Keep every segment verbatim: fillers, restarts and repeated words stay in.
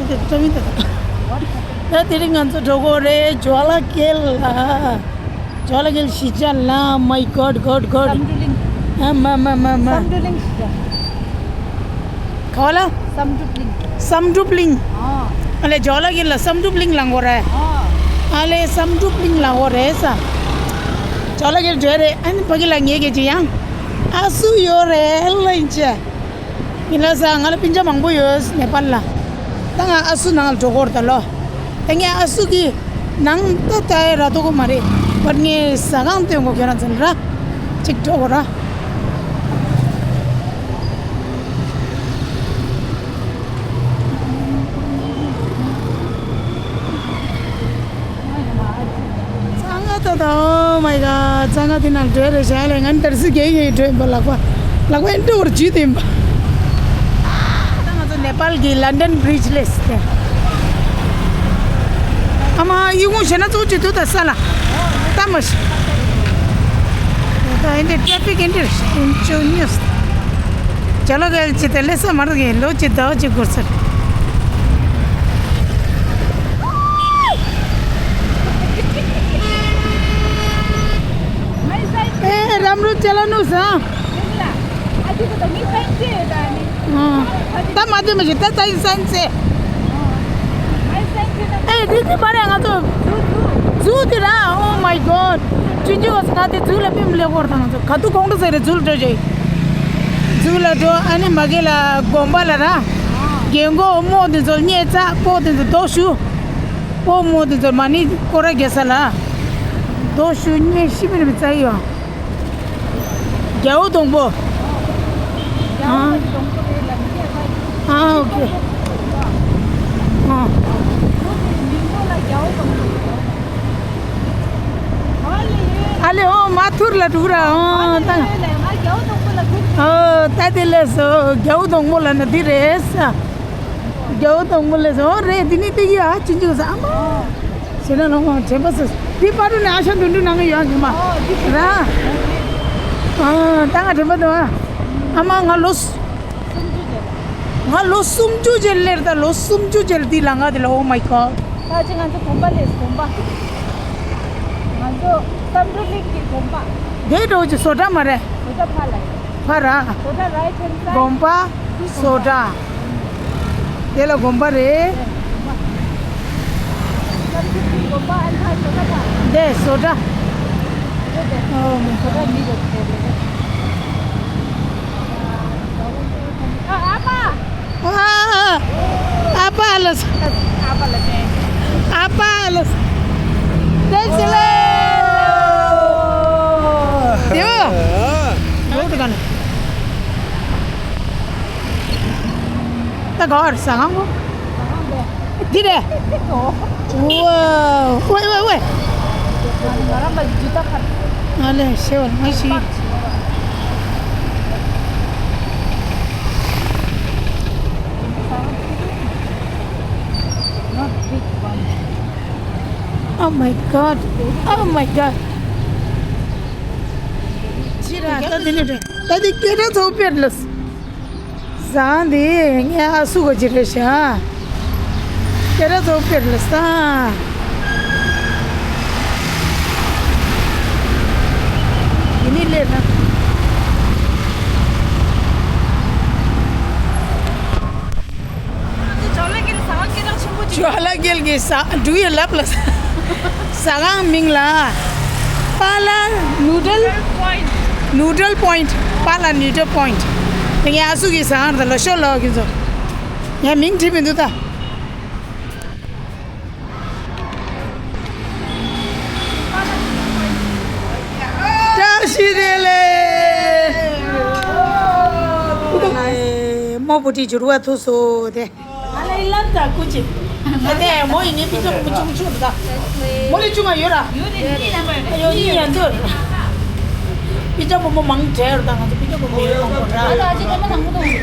ད་དེ་རིང་ང་ཚོ་འགྲོ་གི་རེད། ཇོ་ལ་ཀེལ་ལ། ཇོ་ལ་ཀེལ་གཞིས་ཆགས་ལ། My God, God, God. སམ་འབྲུ་གླིང་། ཨ་མ་མ་མ་མ། སམ་འབྲུ་གླིང་གཞིས་ཆགས། ག་བ་ལ། སམ་འབྲུ་གླིང་། སམ་འབྲུ་གླིང་། ཨ། ཨ་ལས་ཇོ་ལ་ཀེལ་ལ་སམ་འབྲུ་གླིང་ལ་འགོ་རེད། ཨ། ཨ་ལས་སམ་འབྲུ་གླིང་ལ་འགོ་རེད་ས། ཇོ་ལ་ཀེལ་འགྲོ་རེད། ཨ་ནི་ཕ་གི་ལ་ངེད་ཀྱི་ཅི་ཡང་ཨ་སུ་ཡོད་རེད་ལ་ཡིན་ཅེ། ཡིན་ལ་ས། ང་ལ་སྤུན་ཆ་མང་པོ་ཡོད་ནེ་པཱལ་ལ། ད་ང་ཨ་སུ་ནང་ལ་འགྲོ་གི་ཡོད་རེད་ད་ལོ། ད་ངས་ཨ་སུ་གི་ནང་ད་ལྟ་ཡ་ར་ཐོག་གི་མ་རེད། བཊ་ངས་ཟ་ཁང་སྟོན་གོ། ཁྱོད་རང་ཚོ་ལ་ར་ཅིག་འགྲོ་གོ་ར། གཙང་ང་ད་ད། Oh my God. གཙང་ང་དེ་ནང་འགྲོ་རེ་བྱ་ལས། ང་འདར་སི་རྒྱས་ཡོད་འགྲོ་ཡིན་པ། ལག་པ་ལག་པ་ཨེ་འགྲོ་བར་འཇུས་དེ་ཡིན་པ། ད་ང་ཚོ་ནེ་པཱལ་གྱི་ལན་ཌན་བྷི་རིཇ་ལས་སྟེ། ཨ་མ་ཡི་ངུ་བྱས་ན་ཚོགས་ཀྱི་དུ་ད་ས་ལ་ད་མ་ཤི། ད་ཨེ་འདྲ་ཊེ་ཕིག་ཨེ་འདྲ་ཅོ་ཉོས། ཇོ་ལ་ཀེལ་ཅི་དེ་ལས་ས་མར་གི་ལོ་ཅི་ཟླ་བ་ཅི་འགོར་ཚར། ཨེ་རམ་རུ་ཅ་ལ་ནུ་ས། ཨ། ད་མ་དེ་མ་ཞིག་ད་ད་ཡིན་སན་ཙེ། ཨེ་རི་དི་པ་རེ་ང་ཚོ་ཛུ་དེ་ར། Oh my God. ཅི་འཇུ་བ་ས་ད་དེ་ཛུ་ལ་པིམ་ལེ་གོར་དང་ང་ཚོ་ག་དུ་གོང་དུ་ཟེར་རེ་ཛུ་ལ་འགྲོ་ཅེ། ཛུ་ལ་འགྲོ། ཨ་ནི་མ་གི་ལ་དགོན་པ་ལ་ར། རྒན་གོག་མོ་དེ་ཚོ་རྙེད་ཚ། སྤོ་དེ་ཚོ་དོ་ཞུ། སྤོ་མོ་དེ་ཚོ་མ་ནི་སྐོར་ར་རྒྱལ་ས་ལ་དོ་ཞུ། རྙེད་ཤི་མི་རི་མི་ཙ་ཡོ། རྒྱལ་པོ་སྡོང་པོ། ཨ། ཨ། ཨོ་ཁེ། ཨ། ཨ་ལེ་ཨོ་མ་ཐུར་ལ་འགྲོ་ར། ཨོ་ད། ཨོ་ད་དེ་ལས་སོ། རྒྱལ་པོ་སྡོང་པོ་ལ་ན་དེ་རེད་ས། རྒྱལ་པོ་སྡོང་པོ་ལས་སོ། ཨོ་རེད། དེ་ནི་དེ་གི་ཨ་ཅི་འཇུག་ས་ཨ་མ། ཞེ་ན་ལོང་བ་དྲན་པ་སོ། དེ་པར་རུ་ནས་ཨ་ཤ་འདུན་འདུན་ནང་གི་ཡོད་ཉི་མ། ར། ཨ་ད་ང་དྲན་པ་འདུག་ཨ། ཨ་མ་ང་ལོ་སུ། ང་ལོ་སུམ་ཅུ་ཅན་ལེར་ད་ལོ་སུམ་ཅུ་ཅན་དེ་ལ་ང་དེ་ལ། Oh my God. ད་ཅི་ང་ཚོ་དགོན་པ་ལས་དགོན་པ། ང་ཚོ་བསམ་འགྲུབ་གླིང་གི་དགོན་པ། དེ་འགྲོ་ཅི་བཟོ་གྲྭ་མ་རེད། བཟོ་གྲྭ་ཕ་ལ་ཡིན། ཕ་ར། བཟོ་གྲྭ་right hand side. དགོན་པ་བཟོ་གྲྭ། དེ་ལ་དགོན་པ་རེད། བསམ་འགྲུབ་གླིང་དགོན་པ་ཨན་ཕ་བཟོ་གྲྭ་ཕ། དེ་བཟོ་གྲྭ། ཨོ་མི་བཟོ་གྲྭ་མི་རེད་དེ་རེད། ཨ་ཨ་མ། ཨ་ཨ་པ་ལ་སོ། ཨ་པ་ལ་སོ། ཨ་པ་ལ་སོ། དེ་ཚེ་ལེ། དེ་བོ། ཨ། ཡོད་དུ་ག་ནས། ད་ག་བར་ཟ་ཁང་གོ། འདི་རེད། Wow. Wait, wait, wait. ང་ལས་ཤེས་པར་མ་ཤེས། Oh my God. Oh my God. ཅི་ར་ད་འདི་ནི་རེད། ད་འདི་སྐད་གྲགས་ཚོགས་པེར་ལ། ཟ་འདི་ངའི་ཨ་སུ་ག་ཅི་རེད་ཤག་སྐད་གྲགས་ཚོགས་པེར་ལ་ཟ། འདི་ནི་ལེ་ན། ཇོ་ལ་ཀེལ་གྱི་ཟ། Do you love ལ་ཟ། ཟ་ཁང་མིང་ལ་པཱ་ལ་ནུ་ཌལ། ནུ་ཌལ་པོ་ཡིན་ཊི། པཱ་ལ་ནུ་ཌལ་པོ་ཡིན་ཊི། དེ་ངའི་ཨ་སུ་གི་ཟ་ཁང་རེད་ད་ལོ། ཤོ་ལོ་གི་ཚོ། ངས་མིང་བྲིས་མི་འདུག་ད། བཀྲ་ཤིས་བདེ་ལེགས། མོ་བུ་ཁྲིད་འགྱུར་བ་ཐུག་སོང་དེ། ཨ་ལེ་ལབ་ད་ཀུ་ཅི། ཨ་ནེ་མོ་ཡིན་ནི་པི་ཅོ་བུ་མོ་ཆུང་ཆུང་རེད་ད། མོ་ལས་ཆུང་བ་ཡོད་ར། ཡོད་ནི་ཡང་འདུག་པི་ཅོ་བུ་མོ་མང་དྲགས་རེད་ད། ང་ཚོ་པི་ཅོ་བུ་མོ་ཡོད་ལོང་གོ་ར། ཨ་ལ་ཨ་ཅེ་ད་མ་དང་པོ་དང་།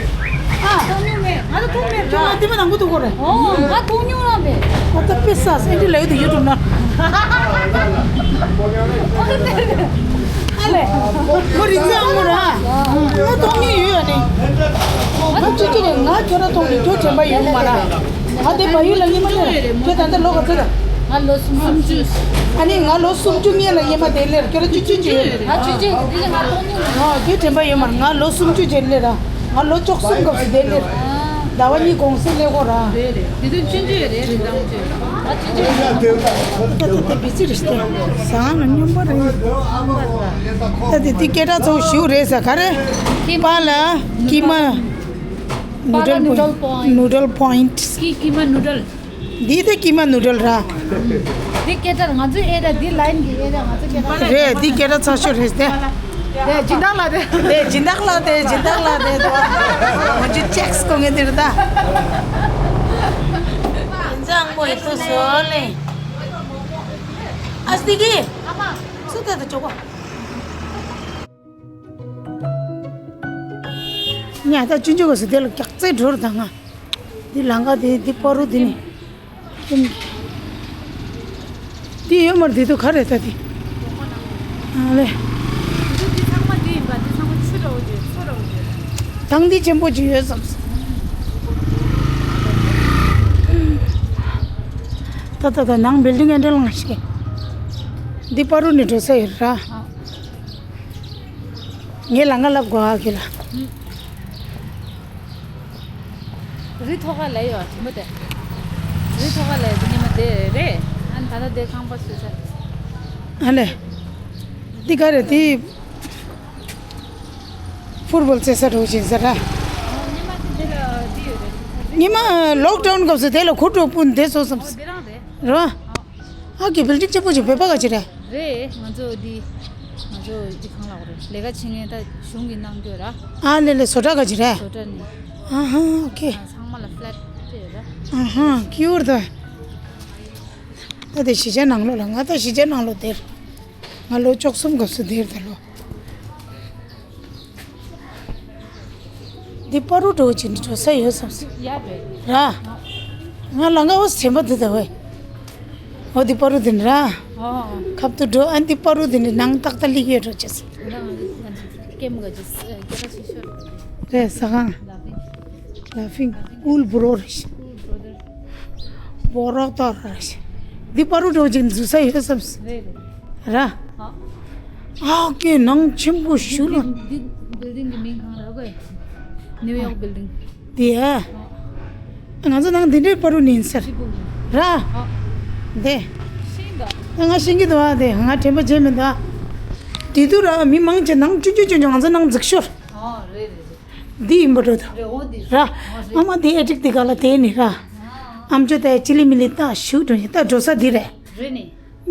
ཨ་ཐོང་ཉུང་མེད། ང་ཚོ་ཐོང་མེད་ར། ཅོ་ང་དེ་མ་དང་པོ་དུ་གོ་རེད། ཨོ་ང་ཐོང་ཉུང་ར་མེད། ཨ་ད་པེ་ས་སེང་ཏི་ལ་ཡོད་དུ་ཡོད་དུ་ན། ཨ་ལེ། མོ་རིག་ཚང་མོ་ར། ང་ཐོང་ཉུང་ཡོད་ཡ་ནི། ང་ཅི་ཅི་རེད། ང་ཁྱོད་ར་ཐོང་ཉུང་ཁྱོད་དྲན་པ་ཡོད་མ་ར། ང་དེ་བལ་ཡུལ་ལ་སྔོན་མ་སླེབས། ཁྱོད་ད་ལྟ་ལོ་ག་ཚོད་རེད། ང་ལོ་སུམ་ཅུ། ཨ་ནི་ང་ལོ་སུམ་ཅུ་སྔོན་ལ་སྔོན་མ་དེ་སླེབས། ཁྱོད་ལ་བཅུ་གཅིག་ཅིག་ཡོད་རེད། ང་བཅུ་གཅིག་འདི་ལ་ང་སྟོང་ཉིད། ཨ་ཁྱོད་དྲན་པ་ཡོད་མ་རེད། ང་ལོ་སུམ་ཅུ་རྗེས་སླེབས་ར། ང་ལོ་བཅུ་གསུམ་སྐབས་སུ་དེ་སླེབས། ཟླ་བ་གཉིས་གུང་སེང་སླེབས་གོ་ར། རེད་རེད། དེ་དུས་བཅུ་གཅིག་རེད། རེད་དང་བཅུ། ད་ད་ད་བི་ཙི་རེད་ཤི་ཏེ། ཟ་ན་སྙོམས་པོ་རེད། ད་དེ་དེ་སྐད་གྲགས་ཚོ་ཞུ་རེད་ཟ་ག་རེད། པཱ་ལགས་ཀི་མ་ནུ་ཌལ་པོ་ཨིན་ཊི། ནུ་ཌལ་པོ་ཨིན་ཊི། ཀི་ཀི་མ་ནུ་ཌལ། འདི་དེ་ཀི་མ་ནུ་ཌལ་ར། འདི་སྐད་གྲགས་ང་ཚོའི་ཨེ་ར་འདི་ལ་ཡིན་གི་ཨེ་ར་ང་ཚོ་སྐད་གྲགས། རེད། འདི་སྐད་གྲགས་ཚ་ཤོས་རེད་དེ། དེ་སྦྱིན་བདག་ལགས་དེ། དེ་སྦྱིན་བདག་ལགས་དེ་སྦྱིན་བདག་ལགས་དེ་དོ། ང་ཚོ་ཅེག་སི་གོ་ངེ་དེ་རེད་ད། འཛམ་བུ་ཐུ་སོ་ལེ། ཨ་སྟི་གི། སུ་ད་ད་ཅོག་གོ། ཉ་ད་ཅུན་ཅུ་གོ་སུ་དེ་ལ་ཀྱག་ཙེ་འགྲོ་རུ་ད་ང་། འདི་ལང་ཀ་དེ་འདི་པ་རུ་དེ་ནི། འདི་ཡོད་མར་འདི་དུ་ག་རེ་ད་འདི། ཨ་ལེ། འདི་འདི་ཚང་མ་འདི་ཡིན་པ། འདི་ཚང་མ་ཆུ་འདྲ་བོ་ཅིག་མཚོ་འདྲ་བོ་ཅིག་དང་འདི་ཆེན་པོ་ཅིག་ཡོད་བསམ། ད་ད་ད་ནང་བིལ་ཌིང་ཨེ་འདྲ་ལང་ཞིག་འདི་པ་རུ་ནི་འགྲོ་ས་ཡོད་ར། ངས་ལང་ཀ་ལབ་དགོས་ཨ་ཁྱོད་ལ། རི་ཐོག་ཁ་ལ་ཡོད་ཆེན་པོ་དེ། རི་ཐོག་ཁ་ལ་ཡོད་ཉི་མ་དེ་རེད། ཨ་ནི་ད་ལྟ་དེ་ཁང་པ་བཟོས་ཚར། ཨ་ལེ། འདི་ག་རེད་དེ། ཕུཊ་བོལ་རྩེད་ས་འགྲོ་བཞིན་ཟེར་ར། ཉི་མ་དེ་དེ་ལ་འདི་ཡོད་རེད། ཉི་མ་ལོག་ཌའུན་སྐབས་སུ་དེ་ལ་ཁུ་ཏོ་སྤུན་དེ་བཟོ་བསམ། འོ་དེ་རང་རེད། རེད་བ། ཨ་ཀི་བིལ་ཌིང་ཆེན་པོ་ཞིག་བོད་པ་ག་ཅི་རེད། རེད། ང་ཚོ་འདི་ང་ཚོ་འདི་གང་ལ་རེད། ལས་ཀ་བྱེད་མཁན་ད་གཞུང་གི་གནང་རྒྱུ་ར། ཨ་ལེ་ལེ་བཟོ་གྲྭ་ག་ཅི་རེད། བཟོ་གྲྭ་ནི། ཨ་ཧ་ཨོ་ཁེ། ཚང་མ་ལ་ཕ་ལེ་ཊི་སྤྲད་ཡོད་ར། ཨ་ཧ་ཀི་ཡོར་ད། ད་དེ་གཞིས་ཆགས་ནང་ལོགས་ལ་ང་ད་གཞིས་ཆགས་ནང་ལོགས་དེར། ང་ལོ་བཅུ་གསུམ་སྐབས་སུ་དེར་ད་ལོ། འདི་པ་རུ་འགྲོ་ཅིག་འགྲོ་ས་ཡོད་བསམ་སོང་། ཡ་རེད། ར། ང་ལང་ཀ་བ་སེམས་པ་འདི་ད་བས། འོ་འདི་པ་རུ་འདི་ནི་ར། ཨོ། ཁབ་ཏུ་འགྲོ་ཨ་འདི་པ་རུ་འདི་ནི་ནང་ཏག་ཏག་ལིག་ཡོད་འགྲོ་ཅེས། ང་ང་ང་ཀེམ་ག་ཅི་སྐད་ཆ་ཤོར། རེད་ཟ་ཁང་། ལ་ཕིང་། ལ་ཕིང་། ཀུལ་བྷྲོ་རེད། བྷོ་རོག་ཏོ་ར་རེད། འདི་པ་རུ་འགྲོ་ཅིག་འཛུལ་ས་ཡོད་བསམ་སོང་། རེད་རེད། ར། ཨ། ཨ་ཀེ་ནང་ཆེན་པོ་ཞུ་ལ། འདི་འདི་བིལ་ཌིང་གི་མིང་གང་ར་གོ། ནིའུ་ཡོག་བིལ་ཌིང་། དེ་ཨ། ང་ཚོ་ནང་འདི་འདྲའི་པ་རུ་ནི་ཡིན་ཟེར། ཅི་པུ་ནི། ར། ཨ། དེ། ཤིང་ད། ང་ཤིང་གི་འདུག་ཨ་དེ་ང་དྲན་པ་བརྗེད་མི་འདུག་ཨ། དེ་དུས་ར་མི་མང་ཆེ་ནང་ཆུང་ཆུང་ཆུང་ཆུང་ང་ཚོ་ནང་འཛུགས་ཤོར། ཨ་རེད་རེད་རེད། འདི་ཡིན་པ་འགྲོ་འདུག་རེད། འོ་འདི་ར། ཨ་མ་དེ་ཨེ་ཊིག་དེ་ག་ལ་དེ་ནི་ར། ཨམ་ཅོ་དེ་ཅི་ལི་མི་ལི་ད་ཞུ་འགྲོ་ཡིན་ད་འགྲོ་ས་འདི་རེད། རེད་ནི།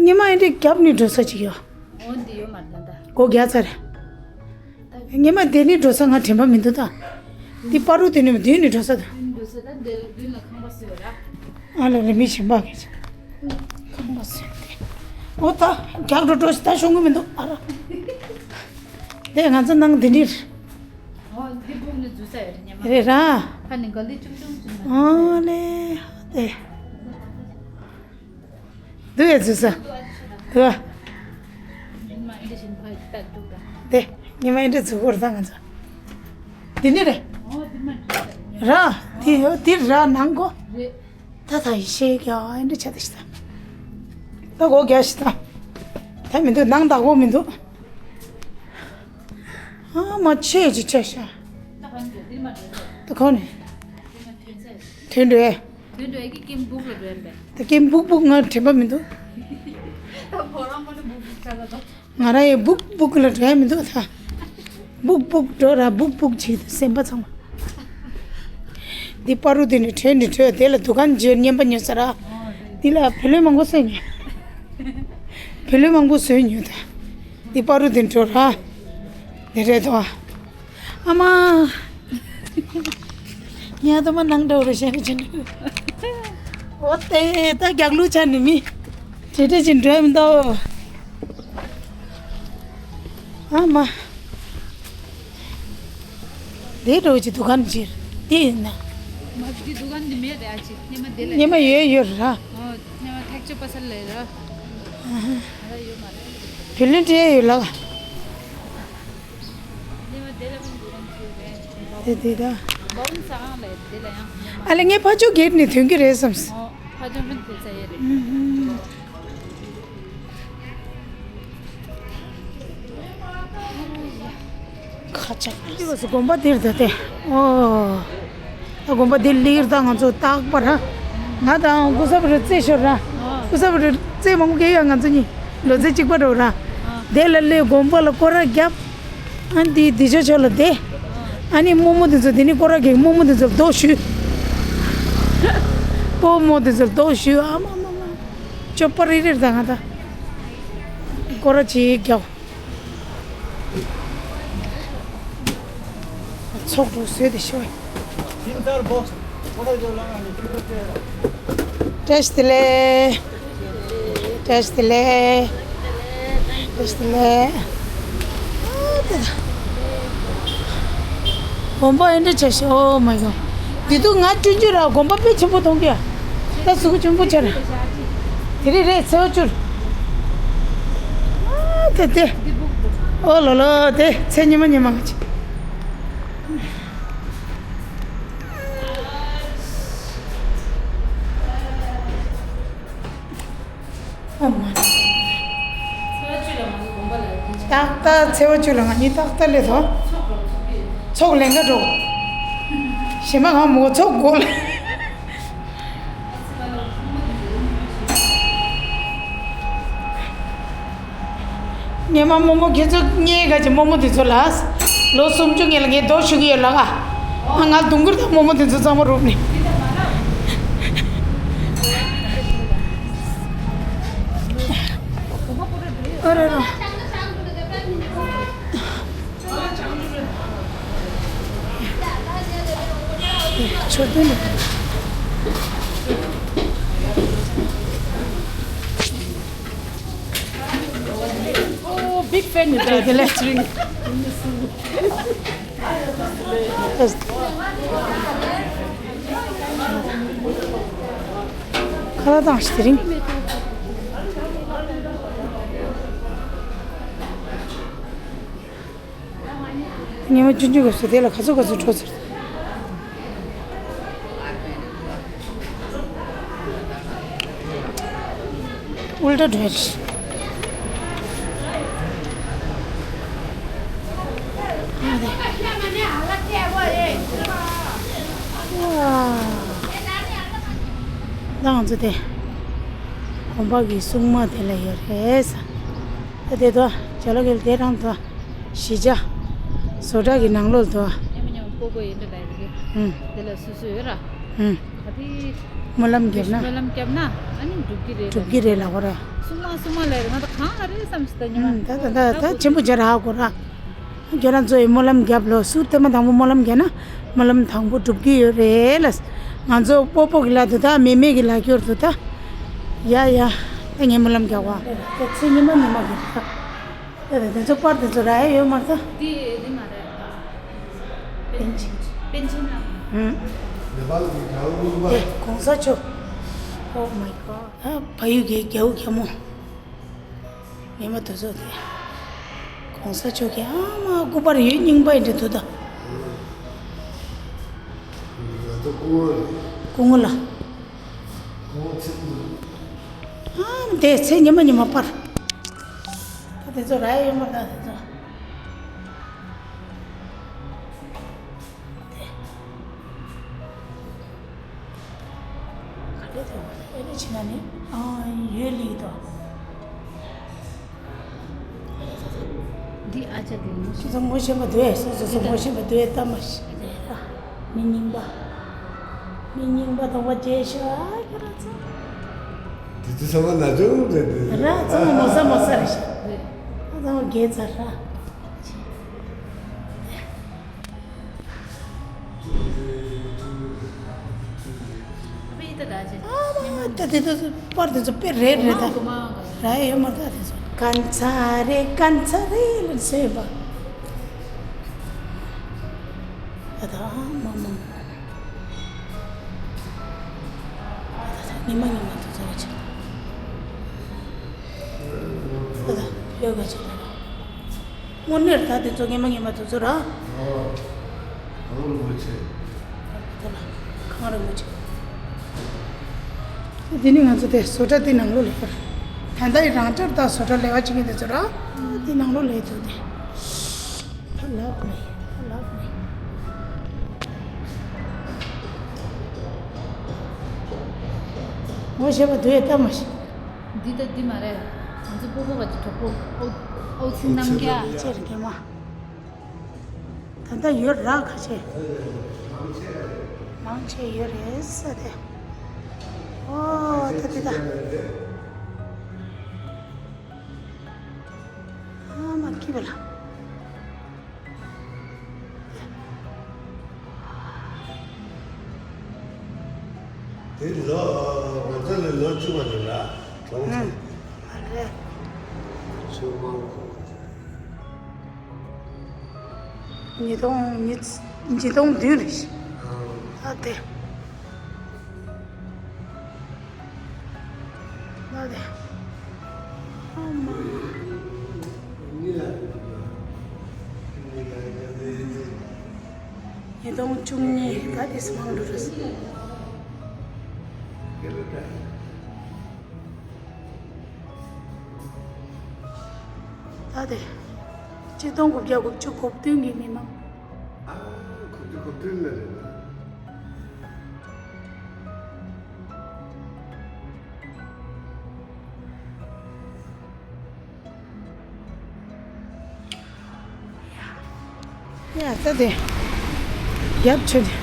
ཉི་མ་ཨེ་འདྲའི་རྒྱབ་ནས་འགྲོ་ས་ཅིག་ཡོད། འོ་འདི་ཡོད་མ་རེད་ད། སྒོ་རྒྱག་ཚར། ཉི་མ་དེ་ནས་འགྲོ་ས་ང་དྲན་པ་མི་འདུག་ད། འདི་པ་རུ་དེ་ནས་མདུན་ནས་འགྲོ་ས་ད། མདུན་འགྲོ་ས་ད་འདི་མདུན་ལ་ཁང་པ་བཟོས་པ་ར། ཨ་ལ་ལ་མི་གཞན་པ་གིས། ཁང་པ་བཟོས་ཏེ། འོ་ད་རྒྱག་འགྲོ་འགྲོ་ཞིག་ད་ཤོང་གི་མི་འདུག་ཨ་ར། དེ་ང་ཚོ་ནང་འདི་ནས། འོ་འདི་ཕུག་ནས་འཛུལ་ས་ཡོད་རེད་ཉི་མ། རེད་ར། ཁ་ནས་ག་ལི་ཅུང་ཅུང་ཅུང་མ། ཨ་ལེ། དེ། འདུག་ཡ་འཛུལ་ས། འདུག་ཨ། དེ་ཉི་མ་ཨེ་འདྲ་འཛུལ་གོ་ར་ད་ང་ཚོ། འདི་ནི་རེད། ར། དེ་དེ་ར་ནང་གོ། ད་ད་ཡི་ཤེས་ཀྱང་ཨེ་འདྲ་ཆ་དེ་ཤི་ད། ད་གོ་རྒྱ་ཤི་ད། ད་མི་འདུག་ནང་ད་གོ་མི་འདུག་ཨ་མ་ཆེ་ཅི་ཆེ་ཤ། ད་གོ་ནས། ཐོན་འདྲེ། དོན་དུ་ཨེ་ཀི་ཀེམ་སྦུག་ལ་འགྲོ་ཡིན་པས། ད་ཀེམ་སྦུག་སྦུག་ང་དྲན་པ་མི་འདུག་ད་ཁོ་རང་ཁོ་ནི་སྦུག་སྦུག་ཆགས་ད་དོ། ང་རང་ཡང་སྦུག་སྦུག་ལ་འགྲོ་ཡ་མི་འདུག་ད། སྦུག་སྦུག་འགྲོ་ར་སྦུག་སྦུག་བྱེད་དུ་སེམས་པ་ཚང་མ། འདི་པ་རུ་དེ་ནི་བྲོས་ནི་བྲོས་དེ་ལ་འདུ་ཁང་བརྗོད་ཉན་པ་ཉོ་ས་ར། འདི་ལ་བུ་ལོན་མང་པོ་བཟོས་ཉོ། བུ་ལོན་མང་པོ་བཟོས་ཉོ་ད། འདི་པ་རུ་དེ་འགྲོ་ར། དེ་རེད་དོ། ཨ་མ། ཉལ་དུ་མ་ནང་འགྲོ་རུ་ཞེན་གྱིན། འོ་དེ་ད་རྒྱག་ལུགས་ཆ་ནི་མི། དེ་འདྲ་ཅིག་འགྲོ་མི་འདུག་ཨ་མ། དེ་འགྲོ་ཅིག་འདུ་ཁང་ཅིག་དེ་ཡིན་ན། མ་གི་འདུ་ཁང་འདི་མེད་རེད་ཨ་ཅིག་སྙེ་མ་དེ་ལ། སྙེ་མ་ཡོད་ཡོད་ར། ཨོ་སྙེ་མ་ཐེག་ཆོད་པ་སལ་ལས་ར། ཨ་ཧ། ང་ལ་ཡོད་མ་རེད། བུ་ལོན་སྤྲད་ཡོད་ལགས། དེ་དེ་ད། འབའ་བུན་ས་ཁང་ལ་དེ་ལ་ཡང་། ཨ་ལེ་ངས་ཕ་ཇོ་གེད་ནས་ཐོན་གྱི་རེད་བསམས། ཨོ་ཕ་ཇོ་རིན་དེ་ཚ་ཡེ་རེད། ཁ་ཆག་ཅི་བ་སུ་དགོན་པ་འདིར་ད་དེ། ཨོ། ད་དགོན་པ་འདིར་ལིར་ད་ང་ཚོ་རྟག་པར་ཧ། ང་དང་སྐུ་ཚབ་རུ་རྩེ་ཤོར་ར། སྐུ་ཚབ་རུ་རྩེ་མང་པོ་གེ་ཡ་ང་ཚོ་གཉིས་ལོ་ཚེ་གཅིག་པ་འགྲོ་ར། དེ་ལ་ལས་དགོན་པ་ལ་སྐོར་ར་རྒྱབ། ཨ་འདི་འདི་ཆོ་ཆོ་ལ་དེ། ཨ་ནི་རྨོ་མོ་དེ་ཚོ་དེ་ནི་སྐོར་ར་གེ་རྨོ་མོ་དེ་ཚོ་ལ་རྡོ་གཞུས། སྤོ་རྨོ་དེ་ཚོ་ལ་རྡོ་གཞུས་ཨ་མ་མ་མ། ཅོ་པ་རི་རེར་ད་ང་ད། སྐོར་ར་ཅིག་རྒྱབ། ཚོགས་འགྲོ་བཟོས་ཏེ་ཤོད། བཀྲ་ཤིས་བདེ་ལེགས། བཀྲ་ཤིས་བདེ་ལེགས། བཀྲ་ཤིས་བདེ་ལེགས། དགོན་པ་ཨེ་འདྲ་བྱ་ཤི། Oh my God། འདི་དུས་ང་སྤྲུལ་རྒྱུ་ར་དགོན་པ་དཔེ་ཆེན་པོ་མཐོང་གི་ཡ། ད་གཟུགས་ཆེན་པོ་ཆེ་ར། དེ་རེད་རེད་ཚེ་བ་བཅུར། ཨ་དེ་དེ། ཨོ་ལོ་ལོ་དེ་ཚེ་ཉི་མ་ཉི་མ་ག་ཅི། ཨོ་མ། ཏག་ཏག་ཚེ་བ་བཅུ་ལ་ང་གཉིས་ཏག་ཏག་ལས་དོ། ཚོགས་ལེན་ག་འགྲོ། ཞེ་མ་གང་མོ་ཚོགས་དགོ་ལ། ངས་མ་རྨོ་མོ་ཁྱེད་ཚོ་ངའི་ག་ཅི་རྨོ་མོ་དེ་ཚོ་ལ། ལོ་སུམ་ཅུ་ངེད་ལ་ངས་རྡོ་གཞུ་གི་ཡོད་ལ་ག་ང་ང་དུང་དཀར་དང་རྨོ་མོ་དེ་ཚོ་གཙང་མ་རུབ་ནས། ཨ་ར་ར། ཆོས་དོན་ནི། Oh, big fan with that. ཁ་ལག་བཏང་ཞིག་དེ་རིང་། ཉི་མ་ཆུང་ཆུང་སྐབས་སུ་དེ་ལ་ག་ཚོད་ག་ཚོད་འགྲོ་ཚར། ཨུལ་ཊ་འགྲོ་ཡ་རེད། ད་ང་ཚོ་དེ་དགོན་པ་གི་སྲུང་མ་དེ་ལ་ཡོད་རེད་ས། ད་དེ་དོ་ཇ་ལོ་གེལ་དེ་རང་དོ། གཞིས་ཆགས། བཟོ་གྲྭ་གི་ནང་ལོགས་དོ། ཉམས་ཉམས་པོ་པོ་ཡིན་འདྲ་ལ་ཡོད་རེད། ཨུམ། དེ་ལ་སུ་སུ་ཡོད་ར། ཨུམ། ག་དེ། སྨོན་ལམ་རྒྱབ་ན། སྨོན་ལམ་རྒྱབ་ན་ཨ་ནི་འགྲུབ་ཀྱི་རེད། འགྲུབ་ཀྱི་རེད་ལབ་གོ་ར། སྲུང་མ་སྲུང་མ་ལས་རེད་ང་ད་གང་ལ་རེད་བསམ་སི་ད་ཉི་མ། ཨུམ། ད་ད་ད་ད་ཆེན་པོ་བྱ་ར་གོ་ར། ཁྱོད་རང་ཚོ་ཡི་སྨོན་ལམ་རྒྱབ་ལོ་སུ་ཐེངས་མ་དང་པོ་སྨོན་ལམ་རྒྱབ་ན་སྨོན་ལམ་དང་པོ་འགྲུབ་ཀྱི་ཡོད་རེད་ལ། ང་ཚོ་སྤོ་སྤོ་གི་ལ་དུ་ད་མེ་མེ་གི་ལ་སྐྱོར་དུ་ད། ཡ་ཡ། ད་ངས་སྨོན་ལམ་རྒྱག་བ། ད་ཚེ་ཉི་མ་ཉི་མ་གི་ད། ད་ད་དེ་ཚོ་པར་དེ་ཚོ་ར་ཡ་ཡོད་མ་ད། འདི་འདི་མ་རེད། པན་ཆེན། པན་ཆེན་ལ། ཧུམ། ནེ་པཱལ་གི་རྒྱལ་པོ་ལུང་པ། དེ་གོང་ས་མཆོག Oh my God། ཨ་ཕ་ཡུལ་གྱི་རྒྱལ་པོ་རྒྱལ་མོ། ཉི་མ་དེ་ཚོ་དེ། གོང་ས་མཆོག་གི་ཨ་མ་སྐུ་པར་ཡོད་རྙིང་པ་ཡིན་འདྲ་འདུག་ད། ང་ཚོ་སྐུ་ངོ་རེད། སྐུ་ངོ་ལ། སྐུ་ངོ་ཚིག་འདུག་ཨ་མ་དེ་ཚེ་ཉི་མ་ཉི་མ་པར། ད་དེ་ཚོ་ར་ཡོད་མ་ད་དེ་ཚོ། དེ། ག་འདྲ་དེ་ཨེ་རེ་ཕྱི་ན་ནི་ཨ་ཡོད་ལིག་དོ། འདི་ཨ་ཅག་དེ་ངོ་ཤེས། ཁྱེད་ཚོ་ངོ་ཤེས་པ་འདུག་ཨེ། སོ་སོ་སོ་ངོ་ཤེས་པ་འདུག་ཨེ། ལྟ་མ་ཤེས་རེད་ཨ། མི་རྙིང་པ། མི་རྙིང་པ་དང་པོ་རྗེས་ཤོད་ཨ་ཁྱོད་རང་ཚོ། དེ་ཚོ་ཚང་མ་ན་ཆུང་རེད་དེ། ར་ཚང་མ་མོ་ས་མོ་ས་རེད་ཤག་ཨ་ཚང་མ་རྒས་ཚར་ར། ཨ་མ་ད་དེ་ཚོ་པར་དེ་ཚོ་དཔེ་རེད་རེད་ད། ར་ཡོད་མ་ད་དེ་ཚོ། གན་ཚ་རེ་གན་ཚ་རེ་ལ་ཟེར་བ། ད་ད་ཨ་མ་མ་མ། ད་ད་ཉི་མ་ཉི་མ་དེ་ཚོ་རེད་ཆ། ད་ད་ཡོད་ག་ཆ་ད་ད། དངོས་གནས་ད་དེ་ཚོ་ངེས་མ་ངེས་མ་དེ་ཚོ་ར། ཨོ། ཨོ་རིན་པོ་ཆེ། མ་རུ་མ་ཆེ། དེ་ནི་ང་ཚོ་དེ་བཟོ་གྲྭ་དེ་ནང་ལོགས་ལ་ཡོད། ད་ལྟ་ཡི་རང་འཁྲབ་དང་བཟོ་གྲྭ་ལས་ཀ་བྱེད་མཁན་དེ་ཚོ་ར་དེ་ནང་ལོགས་ལ་ཡོད་དེ། ད་ལབ་ནས་ད་ལབ་ནས། ངོ་ཤེས་པ་དུ་ཡི་ལྟ་མ་ཤེས། འདི་ད་འདི་མ་རེད། ང་ཚོ་སྤོ་བོ་ག་ཅི་གྲོགས་པོ་ཨོ་ཨོ་ཚིག་རྣམ་རྒྱལ། ཅེར་གེ་མ། ད་ལྟ་ཡོད་ར་ཁ་ཆེ། མང་ཆེ་ཡོད་རེད་ས་དེ། ཨོ་ད་དེ་ད། ཨ་མ་ཁི་བ་ལ། དེ་ལོ་ང་ཚོ་ལས་ལོ་བཅུ་བ་རེད་ལ་གྲོང་ཚོ། ཨ་རེད། ཆུ་མང་པོ། ཉིས་སྟོང་ཉིས་ཉིས་སྟོང་བདུན་རེད། ཨ་དེ། ཨ་དེ། ཨ་མ། ཉིས་སྟོང་བཅུ་གཉིས་ད་དེ་སུ་མང་འགྲོ་རེད། ད་དེ། ཆིག་སྟོང་དགུ་བརྒྱ་དགུ་བཅུ་གོ་བདུན་གྱི་མི་མང་། ཨ་གོ་བདུན་གོ་བདུན་ལ་རེད་ན། ཡ་ད་དེ། རྒྱབ་ཆོད་དེ།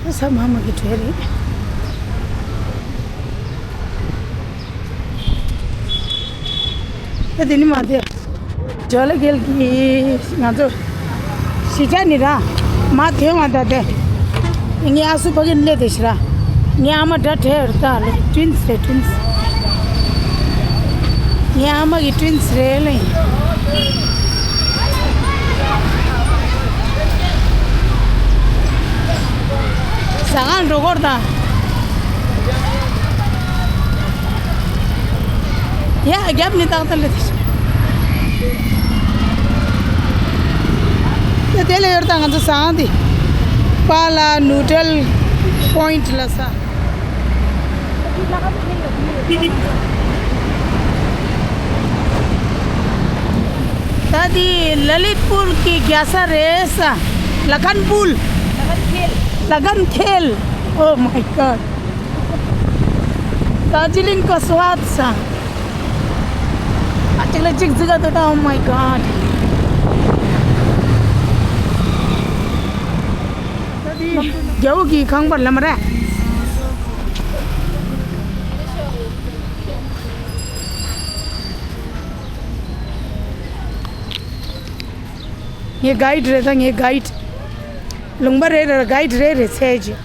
ཨ་ས་མ་མ་གི་གྲས་རེད། ཨ་དེ་ནི་མ་དེ། ཇོ་ལ་གེལ་གི་ང་ཚོ་གཞིས་ཆགས་ནི་ར་མ་དེ་ང་ད་དེ། ངའི་ཨ་སུ་ཕ་གི་སླེབས་དེ་ཤི་ར། ངའི་ཨ་མ་འདྲ་བྲལ་ར་ད་ལེ་ཏྲིན་སི་རེད་ཏྲིན་སི། ངའི་ཨ་མ་གི་ཏྲིན་སི་རེད་ལེ། ཟ་ཁང་འགྲོ་སྐོར་དང་། ཡ་རྒྱབ་ནི་ཏག་ཏག་ལ་དེ། དེ་ལས་ཡོར་དང་ང་ཚོ་ཟ་ཁང་དེ། པཱ་ལགས་ནུ་ཌལ་པོ་ཡིན་ཊི་ལ་ཟ། ད་དེ་ལ་ལིད་པུར་གྱི་རྒྱལ་ས་རེད་ས། ལ་ཁན་པུལ། ལ་ཁན་ཁེལ། Oh my God. ད་ཇི་ལིང་ག་སུ་ཧཱད་ས། ཨ་ཅིག་ལ་ཅིག་ཟིག་ག་དོ་ད། Oh my God. ད་དེ་རྒྱ་བོ་གི་ཁང་པར་ལ་མ་ར། ངའི་གའིཌ་རེད་ད་ངའི་གའིཌ། ལུང་པ་རེ་རེར་གའིཌ་རེ་རེ་འཚོལ་གྱི།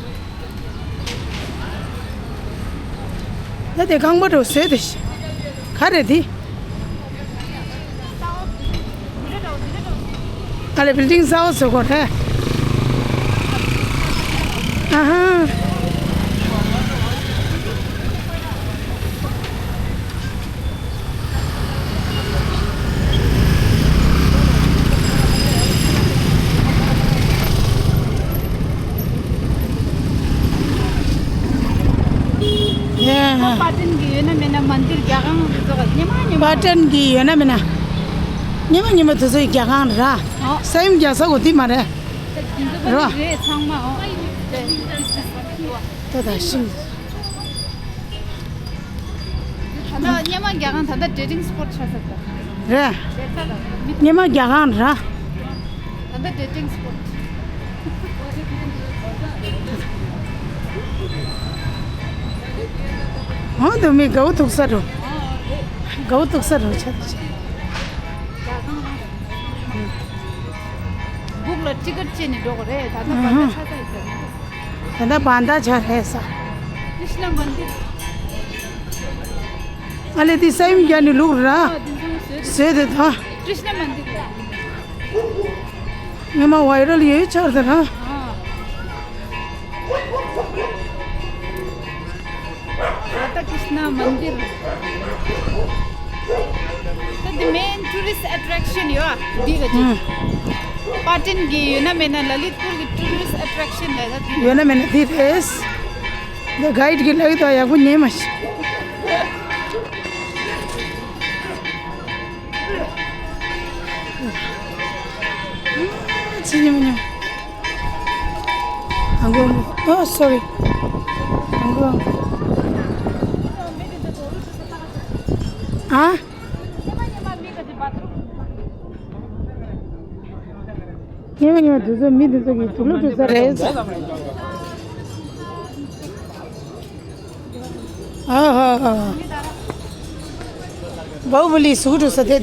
ད་དེ་ཁང་པ་འགྲོ་བཟོས་དེ་ཤི། ག་རེ་དེ། ཨ་ལེ་བིལ་ཌིང་གསར་པ་བཟོ་དགོས་རེད། ཨ་ཧ། ཡ། པ་ཏན་གྱི་ཡོད་ན་མེད་ན་མན་དིར་རྒྱ་གང་དེ་ཚོ་ཉི་མ་ཉི་མ། པ་ཏན་གྱི་ཡོད་ན་མེད་ན། ཉི་མ་ཉི་མ་དེ་ཚོ་ཡི་རྒྱ་གང་ར། ཨོ། ས་ཡོམ་རྒྱག་ས་གོ་དེ་མ་རེད། དེ་ཚོ་ར། རེད་ཚང་མ་ཨོ། དེ་ད་ཤིང་། ད་ལྟ་སྙེ་མ་རྒྱ་གང་ད་ལྟ་ཌེ་ཊིང་སི་པོཊ་ཆགས་ས་ད། རེད། རེད་ད་ད་མི། སྙེ་མ་རྒྱ་གང་ར། ད་ལྟ་ཌེ་ཊིང་སི་པོཊ། འོ་དུ་མི་དགའ་བོ་ཐུག་ས་རུ། དགའ་བོ་ཐུག་ས་རུ་ཆགས་ཆགས། སྦུག་ལ་ཊི་ཀེཊ་བཅད་ནས་འགྲོ་དགོས་རེད། ད་ལྟ་བར་ཆ་ཆ་ཚ་ཡིན་ཟེར། ད་ལྟ་བར་ཆ་ཆ་རེད་ས། ཀྲིཤ་ན་མན་དིར། ཨ་ལེ་དེ་ས་ཡོམ་རྒྱག་ནས་ལུག་ར། ཨ་དེ་ཚོ་བཟོས་བཟོས་དེ་དང་། ཀྲིཤ་ན་མན་དིར་ལ། ངས་མ་ཝའི་རལ་ཡོད་ཆར་དེ་ར། ཨ། ད་ལྟ་ཀྲིཤ་ན། ན་མན་དིར། ད་འདི་main tourist attraction ཡོད་ཨ། འདི་ག་ཅིག་ཧུམ། པ་ཏན་གྱི་ཡོད་ན་མེད་ན་ལ་ལིད་པུར་གྱི་tourist attraction ལ་ད་འདི་ཡོད་ན་མེད་ན་འདི་རེད། འདི་གའིཌ་གི་ལག་ཏུ་ཡག་པོ་ཉན་མ་ཤེས། ཅི་ཉམས་ཉམས། ཨང་གོ། ཨང་གོ། ཨོ་སོ་རི། ཨང་གོ་ཨང་གོ། ཨ། ཉི་མ་ཉི་མ་དུས་ཚོད་མི་དེ་ཚོ་གི་དུག་ལོག་འགྲོ་ས་རེད། ཨ་ཧ་ཧ། བའུ་བ་ལི་གཟུགས་འགྲོ་ས་དེ། ད་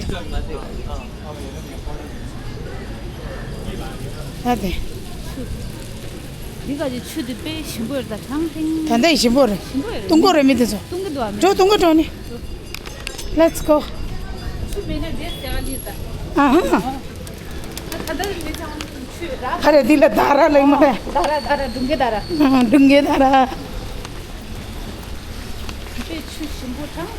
དེ། འདི་ག་ཅིག་ཆུ་དེ་དཔེ་ཞིམ་པོ་རེད་ད། ཐང་ཐིང་། ད་ལྟ་ཡི་ཞིམ་པོ་རེད། ཞིམ་པོ་རེད། བཏུང་གོ་རེད་མི་དེ་ཚོ། བཏུང་གི་འདུག་ཨ། འགྲོ་བཏུང་གོ་འགྲོ་ནི། Let's go. ཆུ་མེད་ན་འདྲེ་ཟེར་བ་ལི་ད། ཨ་ཧ། ད་ད་ལྟ་མི་ཚང་ཆུ་ར། ཁ་རེ་འདི་ལ་ད་ར་ལེགས་མ་རེད། ད་ར་ད་ར་སྒྲུང་གི་ད་ར། ཨ་སྒྲུང་གི་ད་ར། དཔེ་ཆུ་ཞིམ་པོ་གྲང་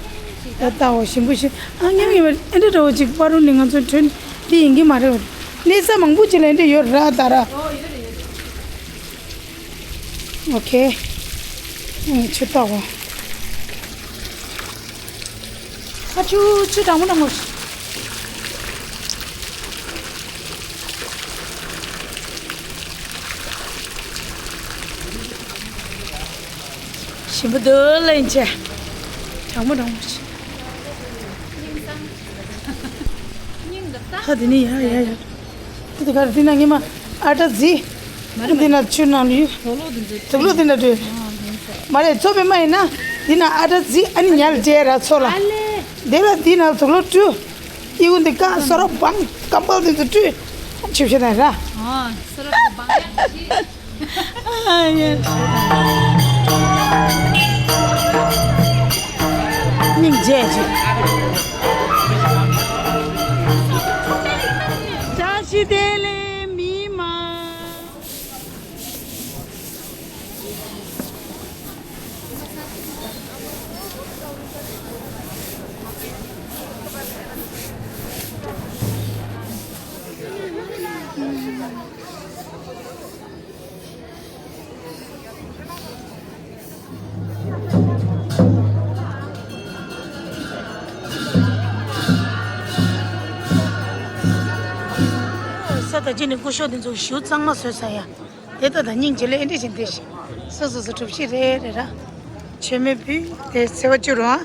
ཞིག་ད། ད་ལྟ་འོ་ཞིམ་པོ་ཞིག་ཨ་མཉམ་ཡིན་པ་ཨེ་འདྲ་འདྲ་བོ་ཅིག་པ་རུ་ནི་ང་ཚོ་ཐོན་འདི་ཡིན་གྱི་མ་རེད། གནས་ས་མང་པོ་ཅིག་ལ་ཨེ་འདྲ་ཡོད་ར་ད་ར། ཨོ་ཡོད་རེད་ཡོད་རེད། ཨོ་ཁེ། ཨ་ནི་ཆུ་ཏོག་གོ། ཨ་ཆུ་ཆུ་གྲང་མོ་གྲང་མོ་ཞིག་ཞིམ་པོ་འདུག་ལན་ཆེ། གྲང་མོ་གྲང་མོ་ཞིག་ཧ་དེ་ནི་ཡ་ཡ་ཡ། ཧ་དེ་ག་རེ་དེ་ན་ངེས་མ་ཨ་ཏྲ་ཟི། དེ་ན་ཆུ་ནང་ལུས། དུག་ལོག་དེ་འདྲ་དུག་ལོག་དེ་འདྲ་དུག་མ་རེད་ཚོ་པའི་མ་ཡིན་ན། དེ་ན་ཨ་ཏྲ་ཟི་ཨ་ནི་ཉལ་རྗེས་ར་ཚོ་ལ། དེ་ལ་དེ་ན་དུག་ལོག་བཀྲུ། ཨི་ཀུན་དེ་ཀ་སོ་ར་བང་ཀམ་པལ་དེ་ཚོ་བཀྲུ། ཆུ་བཤད་ན་ར། སྙིང་རྗེ་ཅིག་བཀྲ་ཤིས་བདེ་ལེགས་མི་མང་། ས་ད་ཅི་ནི་སྐུ་ཞབས་དེ་ཚོ་ཞུ་གཙང་མ་བཟོས་ས་ཡ། དེ་ལྟ་དང་སྙིང་རྗེ་ལས་འདི་བཞིན་དེ་བཞིན་སོ་སོ་སོ་གྲུབ་ཤེས་རེ་རེ་ར། ཆེ་མེད་བུ་དེ་ཚེ་བ་བཅུ་རུ་ཨ།